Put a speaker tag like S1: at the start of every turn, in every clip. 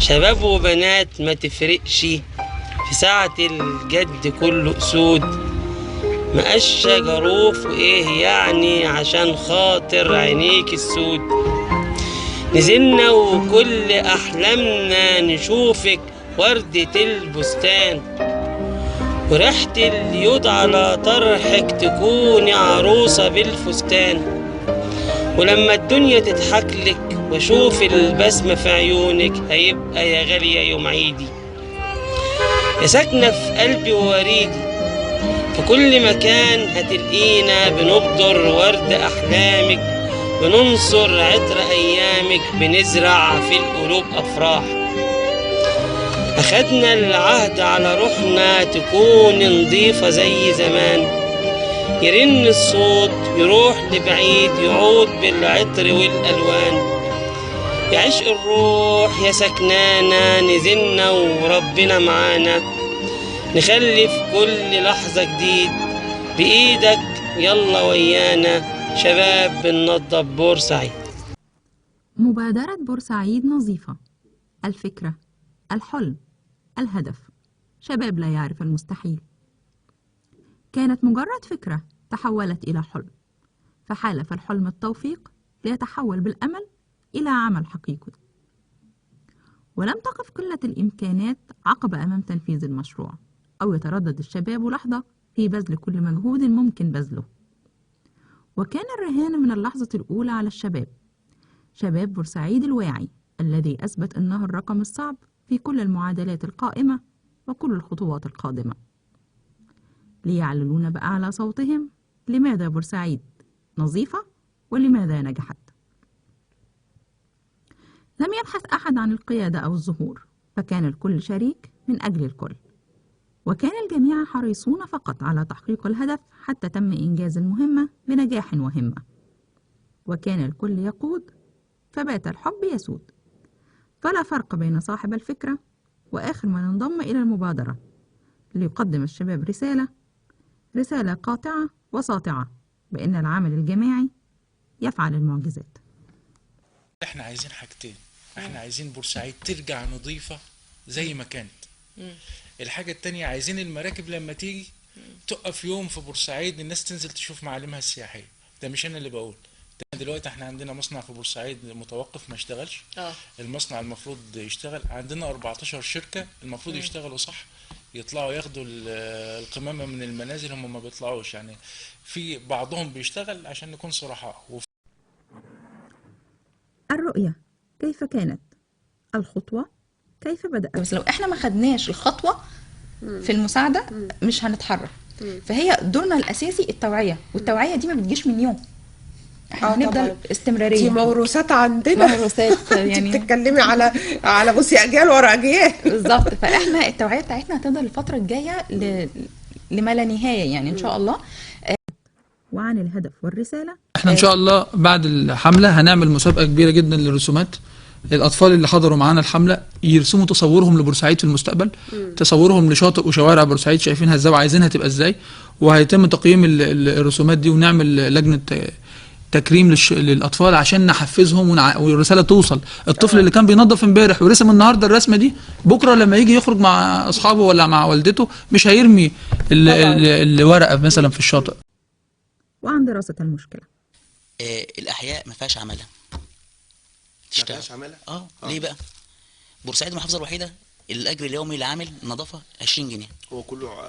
S1: شباب وبنات ما تفرقش، في ساعة الجد كله أسود. مقشة جروف وإيه يعني عشان خاطر عينيك السود. نزلنا وكل أحلامنا نشوفك وردة البستان، وريحة اليود على طرحك تكوني عروسة بالفستان. ولما الدنيا تضحك لك واشوف البسمة في عيونك، هيبقى يا غالية يوم عيدي. يا ساكنة في قلبي ووريدي، في كل مكان هتلقينا بنبدر ورد أحلامك، بننصر عطر أيامك، بنزرع في القلوب أفراح. أخدنا العهد على روحنا تكون نضيفة زي زمان، يرن الصوت يروح لبعيد يعود بالعطر والألوان. يا عشق الروح يا سكنانا، نزلنا وربنا معانا، نخلي في كل لحظة جديد بإيدك يلا ويانا، شباب بننضف بورسعيد.
S2: مبادرة بورسعيد نظيفة، الفكرة، الحلم، الهدف، شباب لا يعرف المستحيل. كانت مجرد فكرة تحولت إلى حلم، فحالف الحلم التوفيق ليتحول بالأمل إلى عمل حقيقي. ولم تقف قلة الإمكانات عقبة أمام تنفيذ المشروع، أو يتردد الشباب لحظة في بذل كل مجهود ممكن بذله. وكان الرهان من اللحظة الأولى على الشباب، شباب بورسعيد الواعي الذي أثبت أنه الرقم الصعب في كل المعادلات القائمة وكل الخطوات القادمة، ليعلنون بأعلى صوتهم لماذا بورسعيد نظيفة ولماذا نجحت. لم يبحث أحد عن القيادة أو الظهور، فكان الكل شريك من أجل الكل، وكان الجميع حريصون فقط على تحقيق الهدف حتى تم إنجاز المهمة بنجاح وهمة. وكان الكل يقود، فبات الحب يسود، فلا فرق بين صاحب الفكرة وآخر من انضم إلى المبادرة، ليقدم الشباب رسالة قاطعة وساطعة بأن العمل الجماعي يفعل المعجزات.
S3: احنا عايزين حاجتين، احنا عايزين بورسعيد ترجع نظيفة زي ما كانت. الحاجة التانية عايزين المراكب لما تيجي تقف يوم في بورسعيد الناس تنزل تشوف معالمها السياحية. ده مش انا اللي بقول، ده دلوقتي احنا عندنا مصنع في بورسعيد متوقف ما اشتغلش. المصنع المفروض يشتغل، عندنا 14 شركة المفروض يشتغلوا صح، يطلعوا ياخدوا القمامة من المنازل، هم ما بيطلعوش، يعني في بعضهم بيشتغل عشان نكون صرحاء.
S2: الرؤية كيف كانت؟ الخطوة كيف بدأت؟
S4: بس لو احنا ما خدناش الخطوة في المساعدة مش هنتحرك. فهي دورنا الأساسي التوعية، والتوعية دي ما بتجيش من يوم، احنا هنفضل استمرارية.
S5: دي موروثات عندنا،
S4: موروثات يعني
S5: انت بتتكلمي على بصي اجيال ورا اجيال.
S4: بالظبط. فاحنا التوعية بتاعتنا هتفضل الفترة الجاية لما لا نهاية يعني ان شاء الله.
S2: وعن الهدف والرسالة،
S6: احنا ان شاء الله بعد الحملة هنعمل مسابقة كبيرة جدا للرسومات. الاطفال اللي حضروا معانا الحملة يرسموا تصورهم لبورسعيد في المستقبل، تصورهم لشاطئ وشوارع بورسعيد شايفينها ازاي وعايزينها تبقى ازاي، وهيتم تقييم الرسومات دي، ونعمل لجنة تكريم للاطفال عشان نحفزهم والرسالة توصل. الطفل اللي كان بينظف امبارح ورسم النهارده الرسمة دي، بكره لما يجي يخرج مع اصحابه ولا مع والدته مش هيرمي الورقة مثلا في الشاطئ.
S2: وعن دراسة المشكلة،
S7: الاحياء ما فيهاش عماله تشتغل.
S8: ما فيهاش عماله؟
S7: ليه بقى؟ بورسعيد المحافظة الوحيدة الاجر اليومي لعامل نظافة 20 جنيه.
S8: هو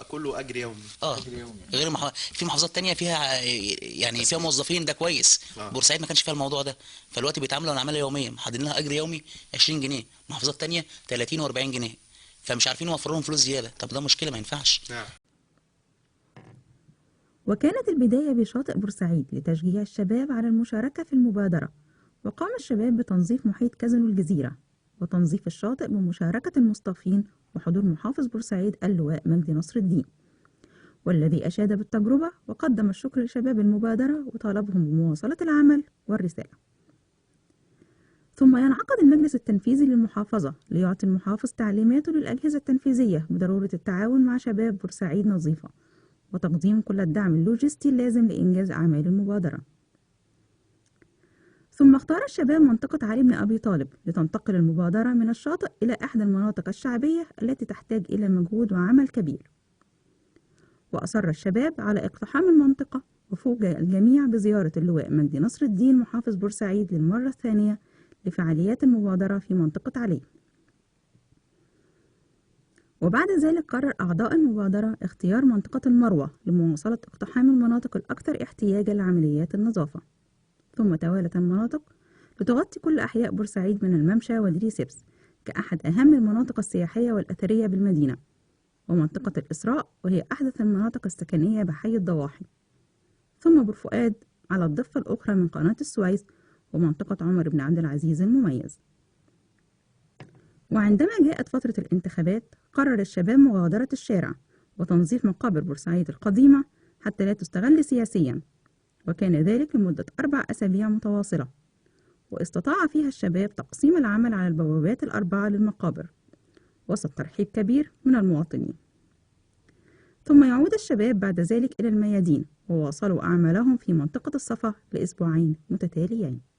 S8: كله اجر يومي.
S7: اجر يومي. غير في محافظات تانية فيها يعني فيها موظفين، ده كويس. بورسعيد ما كانش فيها الموضوع ده، فالوقت بيتعاملوا على عماله يومية، محددين لها اجر يومي 20 جنيه، محافظات تانية 30 و40 جنيه، فمش عارفين يوفروا لهم فلوس زيادة. طب ده مشكلة، ما ينفعش.
S8: نعم.
S2: وكانت البداية بشاطئ بورسعيد لتشجيع الشباب على المشاركة في المبادرة، وقام الشباب بتنظيف محيط كازينو الجزيرة وتنظيف الشاطئ بمشاركة المصطفين وحضور محافظ بورسعيد اللواء مجدي نصر الدين، والذي أشاد بالتجربة وقدم الشكر لشباب المبادرة وطالبهم بمواصلة العمل والرسالة. ثم ينعقد المجلس التنفيذي للمحافظة ليعطي المحافظ تعليماته للأجهزة التنفيذية بضرورة التعاون مع شباب بورسعيد نظيفة وتقديم كل الدعم اللوجستي اللازم لإنجاز أعمال المبادرة. ثم اختار الشباب منطقة علي بن أبي طالب لتنتقل المبادرة من الشاطئ إلى إحدى المناطق الشعبية التي تحتاج إلى مجهود وعمل كبير. وأصر الشباب على اقتحام المنطقة، وفوجئ الجميع بزيارة اللواء مجدي نصر الدين محافظ بورسعيد للمرة الثانية لفعاليات المبادرة في منطقة علي. وبعد ذلك قرر أعضاء المبادرة اختيار منطقة المروة لمواصلة اقتحام المناطق الأكثر احتياجا لعمليات النظافة. ثم توالت المناطق لتغطي كل أحياء بورسعيد من الممشى ودريسبس كأحد أهم المناطق السياحية والأثرية بالمدينة، ومنطقة الإسراء وهي أحدث المناطق السكنية بحي الضواحي، ثم بورفؤاد على الضفة الأخرى من قناة السويس، ومنطقة عمر بن عبد العزيز المميز. وعندما جاءت فترة الانتخابات قرر الشباب مغادرة الشارع وتنظيف مقابر بورسعيد القديمة حتى لا تستغل سياسيا، وكان ذلك لمدة 4 أسابيع متواصلة، واستطاع فيها الشباب تقسيم العمل على البوابات 4 للمقابر وسط ترحيب كبير من المواطنين. ثم يعود الشباب بعد ذلك إلى الميادين وواصلوا أعمالهم في منطقة الصفا لأسبوعين متتاليين.